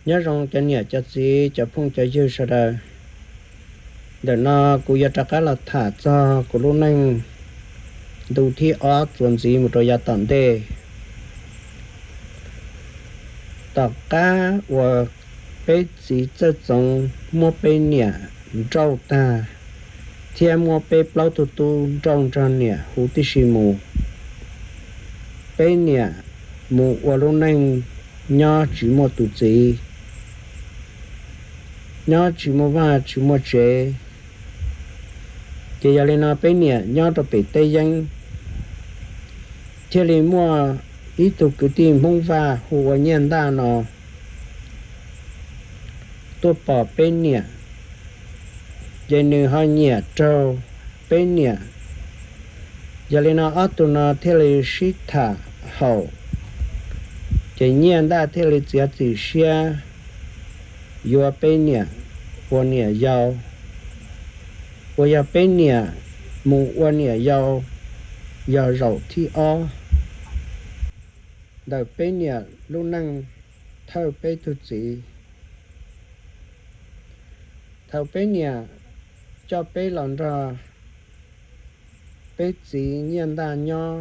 Nyob zoo cov niam cov txiv cov phooj cov ywg sawv daws. Ntawm no kuv yuav rov qab los tham txog kuv lub neej ntu thib ob txuas ntxiv mus rau yav tom ntej. Tom qab uas peb txiv Txawj Txoov muab peb niam nrauj tag thiab muab peb plaub tug tub nrauj nrog niam huv tib si mus, peb niam mus ua lub neej nyob tsis muaj tus txiv, nyob tsis muaj vaj tsis muaj tsev. Ces yog li no peb niam nyob rau pem teb yeeb, thiaj li muaj ib tug kwv tij Hmoob Vaj hu ua Nyiaj Ntaj no tuaj pom peb niam, ces nws ho nyiam raug peb niam. Yog li no ob tug no thiaj li sib tham haum, ces Nyiaj Ntaj thiaj li txiav txim siab yuav peb niam ua niam yau, uas yog peb niam mus ua niam yau yog zaum thib ob ntawm peb niam lub neej thawj peb tug txiv. Thaum peb niam coj peb los nrog peb txiv Nyiaj Ntaj nyob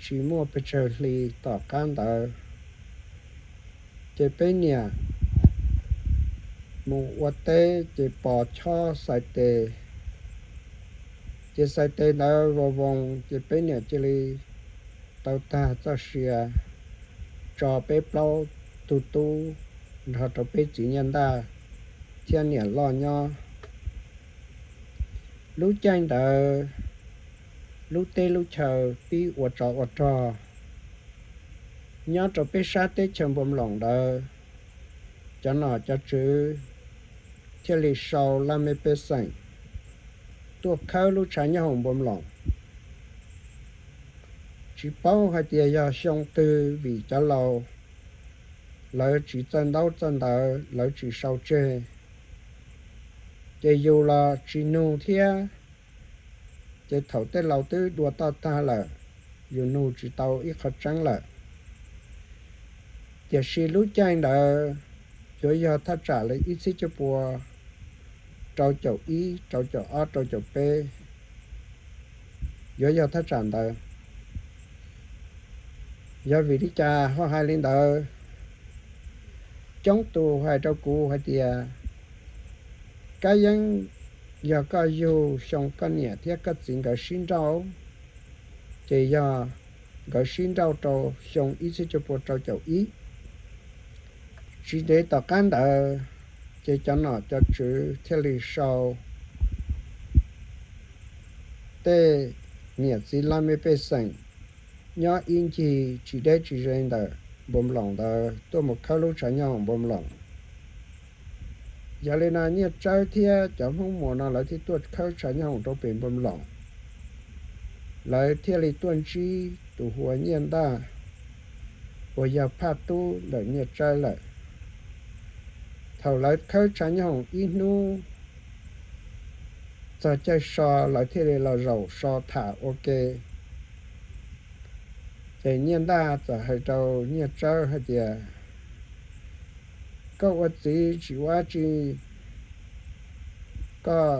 tsis muaj pes tsawg hli tom qab ntawd, ces peb niam mus ua teb ces pos chob xais tes, ces xais tes ntawd vos voos ces peb niam cia li tau tag txoj sia tso peb plaub tug tub nrog rau peb txiv Nyiaj Ntaj thiab niam loj nyob. Lub caij ntawd lub teb lub chaw pib ua tsov ua rog. Nyob rau peb sab teb chaws Npuag Mloos ntawd, cov nom cov tswv thiaj li sau laj mej pej xeem tuaj khawb lub tshav nyob hoom Npuag Mloos. Tsis paub hais tias yog xyoo twg vim cov laus lawv tsis txawj ntaub txawj ntawv, lawv tsis sau tseg, ces yus los tsis nug thiab. Ces thaum tej laus twb dua toj tag lawm, yus nug tsis tau ib qho tseeb lawm. Tiam sis lub caij ntawd yuav yog thaj tsam li ib txhiab cuaj pua rau caum ib, rau caum ob, rau caum peb, yuav yog thaj tsam ntawd. Yog vim li cas ho hais li ntawd? Coob tus hais rau kuv hais tias, Kab Yeeb, yog koj yug xyoo koj niam thiab koj txiv nkawd sib nrauj, ces yog nkawd sib nrauj rau xyoo ib txhiab cuaj pua rau caum ib. Tsis ntev tom qab ntawd, ces cov nom cov tswv thiaj li sau tej niam txiv laj mej pej xeem nyob ib ncig tsis deb tsis ze ntawm Npuag Mloos ntawd tuaj mus khawb lub tshav nyob hoom Npuag Mloos. Yog li no Nyiaj Tsawb thiab cov Hmoob Muas no lawv thiaj tuaj khawb tshav nyob hoom rau pem Npuag Mloos. Lawv thiaj li tuaj ntsib tus hu ua Nyiaj Ntaj uas yog phaj tub ntawm Nyiaj Tsawb lawm. Thaum lawv khawb tshav nyob hoom ib hnub txog caij so, lawv thiaj li los zaum so tham ua ke. Ces Nyiaj Ntaj txawm hais rau Nyiaj Tsawb hais tias, Koj ua txiv tsis ua dab tsi, koj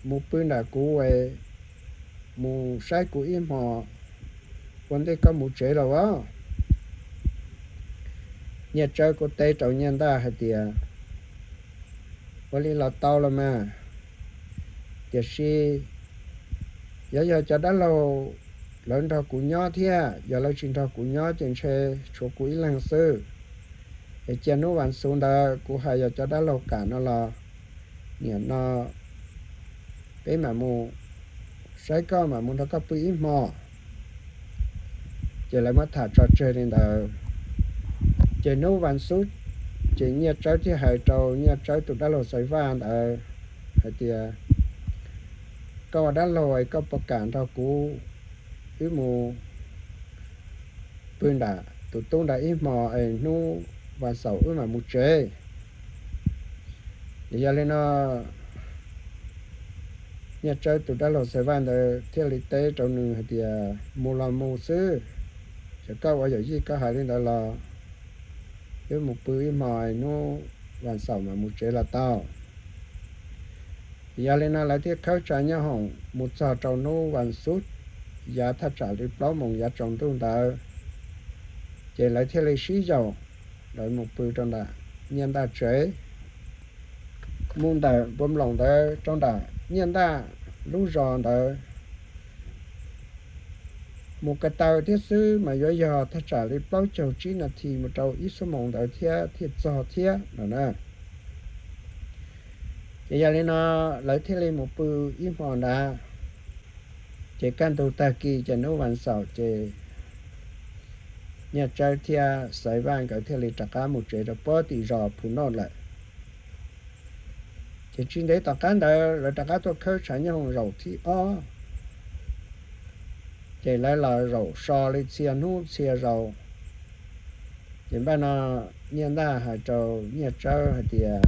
mus pw nram kuv es mus saib kuv ib hmos ua ntej koj mus tsev los as. Nyiaj Tsawb kuj teb rau Nyiaj Ntaj hais tias, Ua li los tau los mas, tiam sis yog, yog cov dab laug lawv nrog kuv nyob thiab, yog lawv tsis nrog kuv nyob ces ntshe tshuav kuv ib leeg xwb. Es cia hnub vas xuv ntawd kuv hais yog cov dab laug kam no los, nim no peb mam mus saib koj, mam mus nrog koj pw ib hmos. Ces lawv muab tham tso tseg li ntawd. Ces hnub vas xuv, ces Nyiaj Tsawb thiaj hais rau Nyiaj Tsawb tus dab laug Xaiv Vaj ntawd hais tias, Koj ua dab laug es koj puas kam nrog kuv wb mus pw nram tus tub nram ib hmos es hnub vas xaum wb mam mus tsev? Ces yog li no Nyiaj Tsawb tus dab laug Xaiv Vaj ntawd thiaj li teb rau nws hais tias, Mus los mus xwb, yog koj ua yawm yij koj hais li ntawd los wb mus pw ib hmo, hnub vas xaum mas mus tsev los tau. Yog li no lawv thiaj khawb tshav nyob hoom mus txog rau hnub vas xuv, yav thaj tsam li plaub moos yav tsaus ntuj ntawd, ces lawv thiaj li sib yaum, lawv mus pw rau nram Nyiaj Ntaj tsev. Mus ntawm Npua Nploos ntawd rau nram Nyiaj Ntaj lub zos ntawd, mus ko taw thiab xwb mas yuav yog thaj tsam li plaub caug tsib nas this mus rau ib xuab moos ntawd thiab thiaj txog thiab no na. Ces yog li no lawv thiaj li mus pw ib hmo ntawd. Ces kaj ntug tag kis ces hnub vas xaum ces Nyiaj Tsawb thiab Xaiv Vaj nkawd thiaj li rov qab mus tsev rau puag tim zos Phu Noj lawm. Ces tsis ntev tom qab ntawd lawv rov qab tuaj khawb tshav nyob hoom zaum thib ob, ces lawv los zaum so li txhia hnub txhia zaus. Ces npaj no Nyiaj Ntaj hais rau Nyiaj Tsawb hais tias,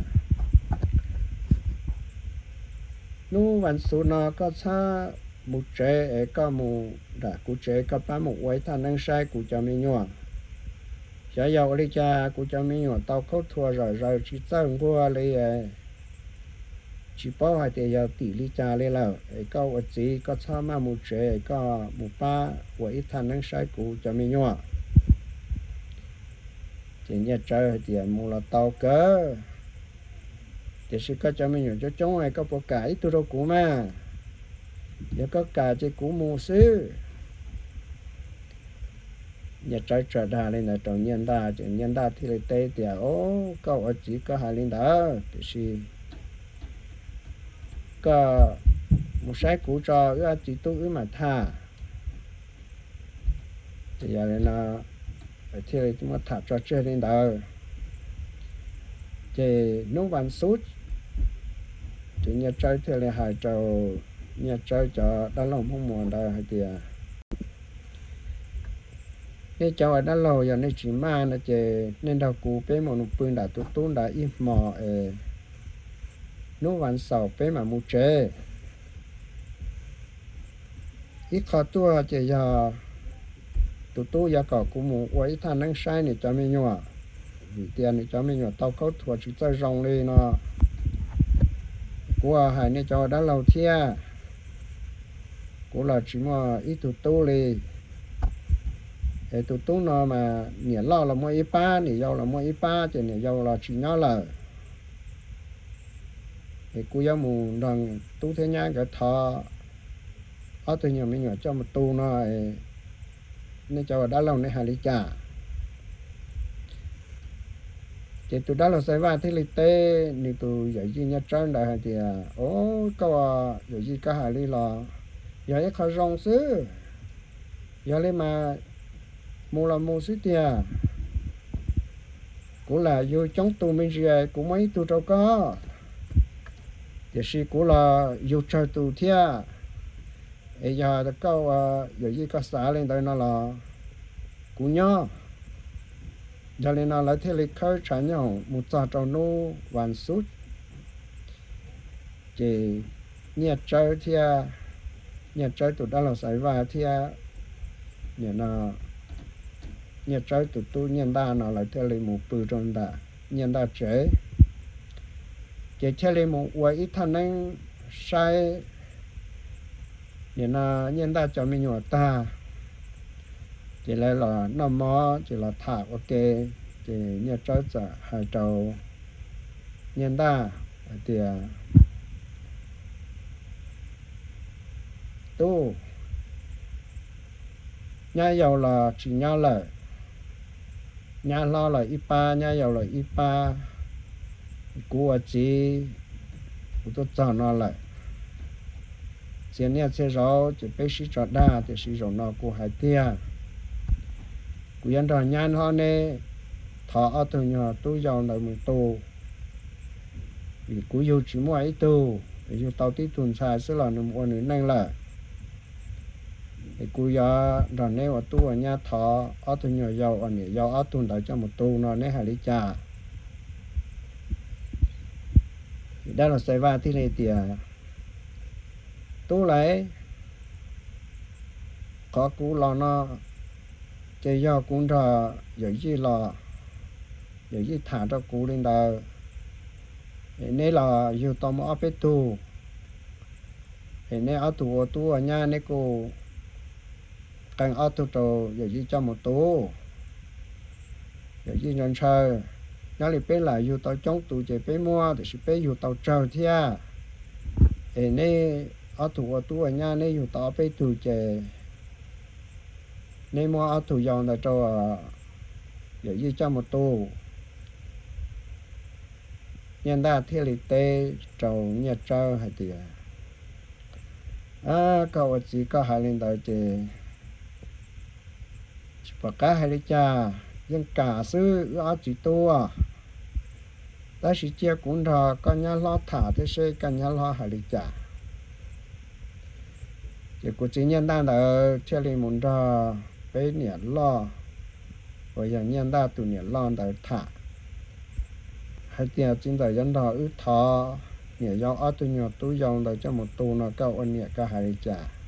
hnub vas xuv no koj txhob mus tsev es koj mus nram kuv tsev, koj pab mus ua ib thaj neeb saib kuv cov me nyuam. Xyov yog ua li cas kuv cov me nyuam tau khaub thuas zom zaws tsis txawj nquag li, tsis paub hais tias yog tim li cas li lawm. Es koj ua txiv koj txhob maj mus tsev, koj mus pab ua ib thaj neeb saib kuv cov me nyuam. Ces Nyiaj Tsawb hais tias, mus los tau kawg, tiam sis koj cov me nyuam coob coob, koj puas kam ib tug rau kuv mas? Yog koj kam ces kuv mus xwb. Nyiaj Tsawb tsa dag li ntawd rau Nyiaj Ntaj ces Nyiaj Ntaj thiaj li teb tias, o, koj ua txiv koj hais li ntawd, tiam sis koj mus saib kuv tso, wb ob txiv tub wb mam tham. Ces yog li no thiaj li muab tham tso tseg li ntawd. Ces hnub vas xuv, ces Nyiaj Tsawb thiaj li hais rau Nyiaj Tsawb cov dab laug Hmoob Muas ntawd hais tias, nej cov ua dab laug yog nej tsis maj no ces nej nrog kuv peb mus pw nram tus tub ntawd ib hmo es hnub vas xaum peb mam mus tsev. Ib qho tuaj ces yog tus tub yuav kom kuv mus ua ib thaj neeb saib nws cov me nyuam, vim tias nws cov me nyuam tau khaub thuas tsis txawj zoo li no. Kuv hais nej cov ua dab laug thiab, kuv los tsis muaj ib tug tub li. Es tus tub no mas niam loj los muaj ib pab, niam yau los muaj ib pab, ces niam yau los tsis nyob lawm. Es kuv yuav mus nrog tub thiab nyab nkawd thov ob tug nyuag me nyuam coj mus tu no, nej cov ua dab laug nej hais li cas? Ces tus dab laug Xaiv Vaj thiaj li teb nws tus yawm yij Nyiaj Tsawb ntawd hais tias, o, koj yawm yij koj hais li los yog ib qho zoo xwb. Yog li mas mus los mus xwb tiag. Kuv lam yug coob tug me ntsis, kuv muab ib tug rau koj, tiam sis kuv los yug tsawg tus thiab. Es yog koj ua yawm yij koj xav li ntawd no los kuv nyob. Yog li no lawv thiaj li khawb tshav nyob hoom mus txog rau hnub vas xuv, ces Nyiaj Tsawb thiab, Nyiaj Tsawb tus dab laug Xaiv Vaj thiab, nim no Nyiaj Tsawb tus tub Nyiaj Ntaj no lawv thiaj li mus pw rau ntawm Nyiaj Ntaj tsev. Ces thiaj li mus ua ib thaj neeb saib nim no Nyiaj Ntaj cov me nyuam tag, ces lawv los noj mov ces los tham ua ke. Ces Nyiaj Tsawb txawm hais rau Nyiaj Ntaj hais tias, tub, nyab yau los tsis nyob lawm, nyab hlob los ib pab, nyab yau los ib pab, kuv ua txiv kuv tuaj txog no lawm. Txhia niaj txhia zaus ces peb sib tso dag, tiam sis zaum no kuv hais tiag, kuv yuav nrog nyab hlob neb thov ob tug nyuag tub yau ntawd mus tu, vim kuv yug tsis muaj ib tug, yug tau tib tug ntxhais xwb los nws mus ua nws neej lawm. Es kuv yuav nrog neb ua tub ua nyab thov ob tug nyuag yau uas niam yau ob tug ntawd coj mus tu no, neb hais li cas? Dab laug Xaiv Vaj thiaj li tias, tub lauj, qhov kuv los no ces yog kuv nrog yawm yij los, Yawm yij tham rau kuv li ntawd, es neb los yug tau muaj ob peb tug, es neb ob tug ua tub ua nyab neb kuj qee ob tug rau yawm yij coj mus tu. Yawm yij ntshaw ntshaw, nyob li peb lam yug tau coob tus ces peb muab, tiam sis peb yug tau tsawg thiab. Es neb ob tug ua tub ua nyab neb yug tau ob peb tug ces neb muab ob tug yau ntawd rau yawm yij coj mus tu. Nyiaj Ntaj thiaj li teb rau Nyiaj Tsawb hais tias, Koj ua txiv koj hais li ntawd ces tsis pom qab hais li cas, yeej kam xwb wb ob txiv tub. Tab sis cia kuv nrog koj nyab hlob tham thiab seb koj nyab hlob hais li cas. Ces kuv txiv Nyiaj Ntaj ntawd thiaj li mus nrog peb niam loj uas yog Nyiaj Ntaj tus niam loj ntawd tham hais tias, Txiv ntxawm yuav nrog wb thov niam yau ob tug nyuag tub yau ntawd coj mus tu no, koj ua niam koj hais li cas?